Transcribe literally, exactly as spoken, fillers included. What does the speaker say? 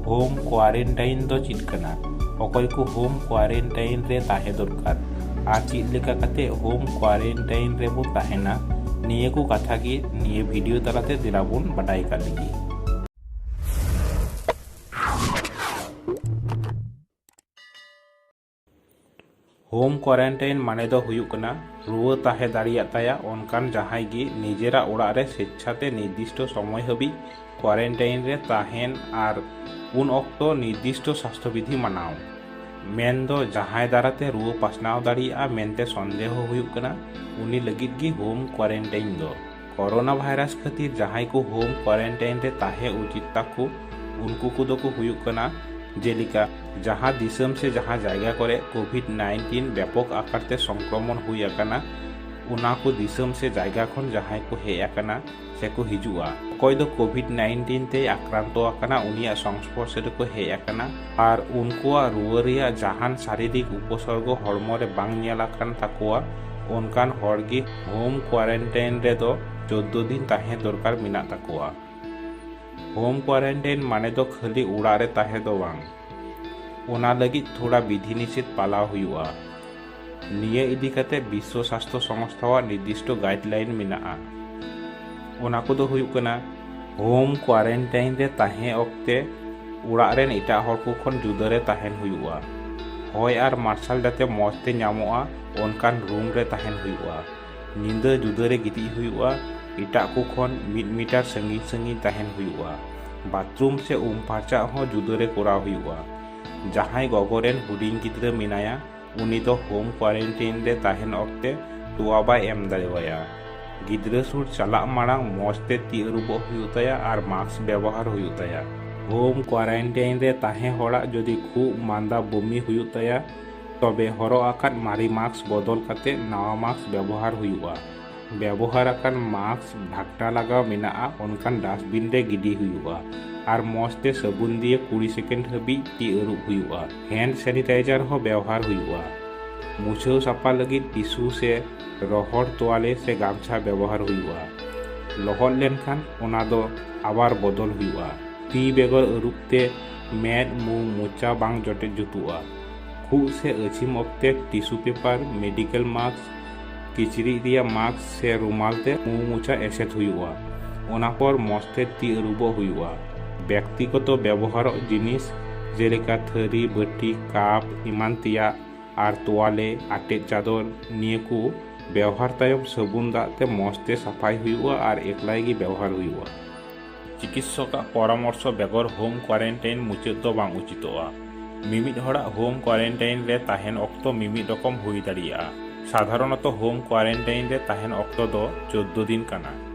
Home quarantine ᱫᱚ ᱪᱮᱫ ᱠᱟᱱᱟ? ᱚᱠᱚᱭ ᱠᱚ ᱦᱳᱢ ᱠᱳᱣᱟᱨᱮᱱᱴᱟᱭᱤᱱ ᱨᱮ ᱛᱟᱦᱮᱸ ᱫᱚᱨᱠᱟᱨ ᱟᱨ ᱪᱮᱫ ᱞᱮᱠᱟ ᱠᱟᱛᱮ ᱦᱳᱢ ᱠᱳᱣᱟᱨᱮᱱᱴᱟᱭᱤᱱ ᱨᱮᱵᱚᱱ ᱛᱟᱦᱮᱱᱟ, ᱱᱤᱭᱟᱹ ᱠᱚ ᱠᱟᱛᱷᱟ ᱜᱮ ᱱᱤᱭᱟᱹ ᱵᱷᱤᱰᱤᱭᱳ ᱛᱟᱞᱟᱛᱮ ᱫᱮᱞᱟ ᱵᱚᱱ ᱵᱟᱰᱟᱭ ᱠᱟᱜ ᱞᱮᱜᱮ᱾ ᱦᱳᱢ ᱠᱳᱣᱟᱨᱮᱱᱴᱟᱭᱤᱱ ᱢᱟᱱᱮ ᱫᱚ ᱦᱩᱭᱩᱜ ᱠᱟᱱᱟ ᱨᱩᱣᱟᱹ ᱛᱟᱦᱮᱸ ᱫᱟᱲᱮᱭᱟᱜ ᱛᱟᱭᱟ ᱚᱱᱠᱟᱱ ᱡᱟᱦᱟᱸᱭ ᱜᱮ ᱱᱤᱡᱮᱨᱟᱜ ᱚᱲᱟᱜ ᱨᱮ ᱥᱮᱪᱪᱷᱟᱛᱮ ᱱᱤᱨᱫᱤᱥᱴᱚ ᱥᱚᱢᱚᱭ ᱦᱟᱹᱵᱤᱡ ᱠᱳᱣᱟᱨᱮᱱᱴᱟᱭᱤᱱ ᱨᱮ ᱛᱟᱦᱮᱱ ᱟᱨ ᱩᱱ ᱚᱠᱛᱚ ᱱᱤᱨᱫᱤᱥᱴᱚ ᱥᱟᱥᱛᱷᱚ ᱵᱤᱫᱷᱤ ᱢᱟᱱᱟᱣ᱾ ᱢᱮᱱ ᱫᱚ ᱡᱟᱦᱟᱸᱭ ᱫᱟᱨᱟᱛᱮ ᱨᱩᱣᱟᱹ ᱯᱟᱥᱱᱟᱣ ᱫᱟᱲᱮᱭᱟᱜᱼᱟ ᱢᱮᱱᱛᱮ ᱥᱚᱱᱫᱮᱦᱚ ᱦᱩᱭᱩᱜ ᱠᱟᱱᱟ, ᱩᱱᱤ ᱞᱟᱹᱜᱤᱫ ᱜᱮ ᱦᱳᱢ ᱠᱳᱣᱟᱨᱮᱱᱴᱟᱭᱤᱱ ᱫᱚ᱾ ᱠᱳᱨᱳᱱᱟ ᱵᱷᱟᱭᱨᱟᱥ ᱠᱷᱟᱹᱛᱤᱨ ᱡᱟᱦᱟᱸᱭ ᱠᱚ ᱦᱳᱢ ᱠᱳᱣᱟᱨᱮᱱᱴᱟᱭᱤᱱ ᱨᱮ ᱛᱟᱦᱮᱸ ᱩᱪᱤᱛ ᱛᱟᱠᱚ, ᱩᱱᱠᱩ ᱠᱚᱫᱚ ᱠᱚ ᱦᱩᱭᱩᱜ ᱠᱟᱱᱟ, ᱡᱮᱞᱮᱠᱟ ᱡᱟᱦᱟᱸ ᱫᱤᱥᱚᱢ ᱥᱮ ᱡᱟᱦᱟᱸ ᱡᱟᱭᱜᱟ ᱠᱚᱨᱮ ᱠᱳᱵᱷᱤᱰ ᱱᱟᱭᱤᱱᱴᱤᱱ ᱵᱮᱯᱚᱠ ᱟᱠᱟᱨ ᱛᱮ ᱥᱚᱝᱠᱨᱚᱢᱚᱱ ᱦᱩᱭ ᱟᱠᱟᱱᱟ, ᱚᱱᱟ ᱠᱚ ᱫᱤᱥᱚᱢ ᱥᱮ ᱡᱟᱭᱜᱟ ᱠᱷᱚᱱ ᱡᱟᱦᱟᱸᱭ ᱠᱚ ᱦᱮᱡ ᱟᱠᱟᱱᱟ ᱥᱮ ᱠᱚ ᱦᱤᱡᱩᱜᱼᱟ᱾ ᱚᱠᱚᱭ ᱫᱚ ᱠᱳᱵᱷᱤᱰ ᱱᱟᱭᱤᱱᱴᱤᱱ ᱛᱮᱭ ᱟᱠᱨᱟᱱᱛᱚ ᱟᱠᱟᱱᱟ, ᱩᱱᱤᱭᱟᱜ ᱥᱚᱝᱥᱯᱚᱨᱥᱚ ᱨᱮᱠᱚ ᱦᱮᱡ ᱟᱠᱟᱱᱟ ᱟᱨ ᱩᱱᱠᱩᱣᱟᱜ ᱨᱩᱣᱟᱹ ᱨᱮᱭᱟᱜ ᱡᱟᱦᱟᱱ ᱥᱟᱨᱤᱨᱤᱠ ᱩᱯᱚᱥᱚᱨᱜᱚ ᱦᱚᱲᱢᱚ ᱨᱮ ᱵᱟᱝ ᱧᱮᱞ ᱟᱠᱟᱱ ᱛᱟᱠᱚᱣᱟ, ᱚᱱᱠᱟᱱ ᱦᱚᱲ ᱜᱮ ᱦᱳᱢ ᱠᱳᱣᱟᱨᱮᱱᱴᱟᱭᱤᱱ ᱨᱮᱫᱚ ᱪᱳᱫᱫᱳ ᱫᱤᱱ ᱛᱟᱦᱮᱸ ᱫᱚᱨᱠᱟᱨ ᱢᱮᱱᱟᱜ ᱛᱟᱠᱚᱣᱟ᱾ ᱦᱳᱢ ᱠᱳᱣᱟᱨᱮᱱᱴᱟᱭᱤᱱ ᱢᱟᱱᱮ ᱫᱚ ᱠᱷᱟᱹᱞᱤ ᱚᱲᱟᱜ ᱨᱮ ᱛᱟᱦᱮᱸ ᱫᱚ ᱵᱟᱝ, ᱚᱱᱟ ᱞᱟᱹᱜᱤᱫ ᱛᱷᱚᱲᱟ ᱵᱤᱫᱷᱤ ᱱᱤᱥᱮᱫ ᱯᱟᱞᱟᱣ ᱦᱩᱭᱩᱜᱼᱟ᱾ ᱱᱤᱭᱟᱹ ᱤᱫᱤ ᱠᱟᱛᱮ ᱵᱤᱥᱥᱚ ᱥᱟᱥᱛᱷᱚ ᱥᱚᱝᱥᱛᱷᱟᱣᱟᱜ ᱱᱤᱨᱫᱤᱥᱴᱚ ᱜᱟᱭᱤᱰᱞᱟᱭᱤᱱ ᱢᱮᱱᱟᱜᱼᱟ᱾ ᱚᱱᱟ ᱠᱚᱫᱚ ᱦᱩᱭᱩᱜ ᱠᱟᱱᱟ, ᱦᱳᱢ ᱠᱳᱣᱟᱨᱮᱱᱴᱟᱭᱤᱱ ᱨᱮ ᱛᱟᱦᱮᱸ ᱚᱠᱛᱮ ᱚᱲᱟᱜ ᱨᱮᱱ ᱮᱴᱟᱜ ᱦᱚᱲ ᱠᱚ ᱠᱷᱚᱱ ᱡᱩᱫᱟᱹ ᱨᱮ ᱛᱟᱦᱮᱱ ᱦᱩᱭᱩᱜᱼᱟ᱾ ᱦᱚᱭ ᱟᱨ ᱢᱟᱨᱥᱟᱞ ᱡᱟᱛᱮ ᱢᱚᱡᱽ ᱛᱮ ᱧᱟᱢᱚᱜᱼᱟ, ᱚᱱᱠᱟᱱ ᱨᱩᱢ ᱨᱮ ᱛᱟᱦᱮᱱ ᱦᱩᱭᱩᱜᱼᱟ᱾ ᱧᱤᱫᱟᱹ ᱡᱩᱫᱟᱹ ᱨᱮ ᱜᱤᱛᱤᱡ ᱦᱩᱭᱩᱜᱼᱟ, ᱮᱴᱟᱜ ᱠᱚ ᱠᱷᱚᱱ ᱢᱤᱫ ᱢᱤᱴᱟᱨ ᱥᱟᱺᱜᱤᱧ ᱥᱟᱺᱜᱤᱧ ᱛᱟᱦᱮᱱ ᱦᱩᱭᱩᱜᱼᱟ᱾ ᱵᱟᱛᱷᱨᱩᱢ ᱥᱮ ᱩᱢ ᱯᱷᱟᱨᱪᱟᱜ ᱦᱚᱸ ᱡᱩᱫᱟᱹ ᱨᱮ ᱠᱚᱨᱟᱣ ᱦᱩᱭᱩᱜᱼᱟ᱾ ᱡᱟᱦᱟᱸᱭ ᱜᱚᱜᱚ ᱨᱮᱱ ᱦᱩᱰᱤᱧ ᱜᱤᱫᱽᱨᱟᱹ ᱢᱮᱱᱟᱭᱟ, ᱩᱱᱤ ᱫᱚ ᱦᱳᱢ ᱠᱳᱣᱟᱨᱮᱱᱴᱤᱱ ᱨᱮ ᱛᱟᱦᱮᱱ ᱚᱠᱛᱮ ᱛᱚᱣᱟ ᱵᱟᱭ ᱮᱢ ᱫᱟᱲᱮᱣᱟᱭᱟ᱾ ᱜᱤᱫᱽᱨᱟᱹ ᱥᱩᱨ ᱪᱟᱞᱟᱜ ᱢᱟᱲᱟᱝ ᱢᱚᱡᱽ ᱛᱮ ᱛᱤ ᱟᱹᱨᱩᱵᱚᱜ ᱦᱩᱭᱩᱜ ᱛᱟᱭᱟ ᱟᱨ ᱢᱟᱥᱠ ᱵᱮᱵᱚᱦᱟᱨ ᱦᱩᱭᱩᱜ ᱛᱟᱭᱟ᱾ ᱦᱳᱢ ᱠᱳᱣᱟᱨᱮᱱᱴᱟᱭᱤᱱ ᱨᱮ ᱛᱟᱦᱮᱸ ᱦᱚᱲᱟᱜ ᱡᱩᱫᱤ ᱠᱷᱩᱜ ᱢᱟᱸᱫᱟ ᱵᱚᱢᱤ ᱦᱩᱭᱩᱜ ᱛᱟᱭᱟ, ᱛᱚᱵᱮ ᱦᱚᱨᱚᱜ ᱟᱠᱟᱫ ᱢᱟᱨᱮ ᱢᱟᱥᱠ ᱵᱚᱫᱚᱞ ᱠᱟᱛᱮ ᱱᱟᱣᱟ ᱢᱟᱥᱠ ᱵᱮᱵᱚᱦᱟᱨ ᱦᱩᱭᱩᱜᱼᱟ᱾ ᱵᱮᱵᱚᱦᱟᱨ ᱟᱠᱟᱱ ᱢᱟᱥᱠ ᱰᱷᱟᱠᱱᱟ ᱞᱟᱜᱟᱣ ᱢᱮᱱᱟᱜᱼᱟ ᱚᱱᱠᱟᱱ ᱰᱟᱥᱴᱵᱤᱱ ᱨᱮ ᱜᱤᱰᱤ ᱦᱩᱭᱩᱜᱼᱟ ᱟᱨ ᱢᱚᱡᱽ ᱛᱮ ᱥᱟᱵᱚᱱ ᱫᱤᱭᱮ ᱠᱩᱲᱤ ᱥᱮᱠᱮᱱᱰ ᱦᱟᱹᱵᱤᱡ ᱛᱤ ᱟᱹᱨᱩᱵ ᱦᱩᱭᱩᱜᱼᱟ᱾ ᱦᱮᱱᱰ ᱥᱮᱱᱤᱴᱟᱭᱡᱟᱨ ᱦᱚᱸ ᱵᱮᱣᱦᱟᱨ ᱦᱩᱭᱩᱜᱼᱟ᱾ ᱢᱩᱪᱷᱟᱹᱣ ᱥᱟᱯᱷᱟ ᱞᱟᱹᱜᱤᱫ ᱴᱤᱥᱩ ᱥᱮ ᱨᱚᱦᱚᱲ ᱛᱳᱣᱟᱞᱮ ᱥᱮ ᱜᱟᱢᱪᱷᱟ ᱵᱮᱵᱚᱦᱟᱨ ᱦᱩᱭᱩᱜᱼᱟ᱾ ᱞᱚᱦᱚᱫ ᱞᱮᱱᱠᱷᱟᱱ ᱚᱱᱟ ᱫᱚ ᱟᱵᱟᱨ ᱵᱚᱫᱚᱞ ᱦᱩᱭᱩᱜᱼᱟ᱾ ᱛᱤ ᱵᱮᱜᱚᱨ ᱟᱹᱨᱩᱵ ᱛᱮ ᱢᱮᱫ, ᱢᱩ, ᱢᱚᱪᱟ ᱵᱟᱝ ᱡᱚᱴᱮᱫ ᱡᱩᱛᱩᱜᱼᱟ᱾ ᱠᱷᱩᱜ ᱥᱮ ᱟᱹᱪᱷᱤᱢ ᱚᱠᱛᱮ ᱴᱤᱥᱩ ᱯᱮᱯᱟᱨ, ᱢᱮᱰᱤᱠᱮᱞ ᱢᱟᱥᱠ, ᱠᱤᱪᱨᱤᱡ ᱨᱮᱭᱟᱜ ᱢᱟᱥᱠ ᱥᱮ ᱨᱩᱢᱟᱞ ᱛᱮ ᱢᱩ ᱢᱚᱪᱟ ᱮᱥᱮᱫ ᱦᱩᱭᱩᱜᱼᱟ᱾ ᱚᱱᱟ ᱯᱚᱨ ᱢᱚᱸᱡᱽ ᱛᱮ ᱛᱤ ᱟᱹᱨᱩᱵᱚᱜ ᱦᱩᱭᱩᱜᱼᱟ᱾ ᱵᱮᱠᱛᱤᱜᱚᱛᱚ ᱵᱮᱵᱚᱦᱟᱨᱚᱜ ᱡᱤᱱᱤᱥ ᱡᱮᱞᱮᱠᱟ ᱛᱷᱟᱹᱨᱤ, ᱵᱟᱹᱴᱤ, ᱠᱟᱯ ᱮᱢᱟᱱ ᱛᱮᱭᱟᱜ ᱟᱨ ᱛᱳᱣᱟᱞᱮ, ᱟᱴᱮᱫ ᱪᱟᱫᱚᱨ, ᱱᱤᱭᱟᱹ ᱠᱚ ᱵᱮᱣᱦᱟᱨ ᱛᱟᱭᱚᱢ ᱥᱟᱹᱵᱩᱱ ᱫᱟᱜ ᱛᱮ ᱢᱚᱸᱡᱽ ᱛᱮ ᱥᱟᱯᱷᱟᱭ ᱦᱩᱭᱩᱜᱼᱟ ᱟᱨ ᱮᱠᱞᱟᱭ ᱜᱮ ᱵᱮᱣᱦᱟᱨ ᱦᱩᱭᱩᱜᱼᱟ᱾ ᱪᱤᱠᱤᱛᱥᱚᱠᱟᱜ ᱯᱚᱨᱟᱢᱚᱨᱥᱚ ᱵᱮᱜᱚᱨ ᱦᱳᱢ ᱠᱣᱟᱨᱮᱱᱴᱟᱭᱤᱱ ᱢᱩᱪᱟᱹᱫ ᱫᱚ ᱵᱟᱝ ᱩᱪᱤᱛᱚᱜᱼᱟ᱾ ᱢᱤᱢᱤᱫ ᱦᱚᱲᱟᱜ ᱦᱳᱢ ᱠᱣᱟᱨᱮᱱᱴᱟᱭᱤᱱ ᱨᱮ ᱛᱟᱦᱮᱱ ᱚᱠᱛᱚ ᱢᱤᱢᱤᱫ ᱨᱚᱠᱚᱢ ᱦᱩᱭ ᱫᱟᱲᱮᱭᱟᱜᱼᱟ᱾ ᱥᱟᱫᱷᱟᱨᱚᱱᱚᱛᱚ ᱦᱳᱢ ᱠᱣᱟᱨᱮᱱᱴᱟᱭᱤᱱ ᱨᱮ ᱛᱟᱦᱮᱱ ᱚᱠᱛᱚ ᱫᱚ ᱪᱳᱫᱽᱫᱳ ᱫᱤᱱ ᱠᱟᱱᱟ᱾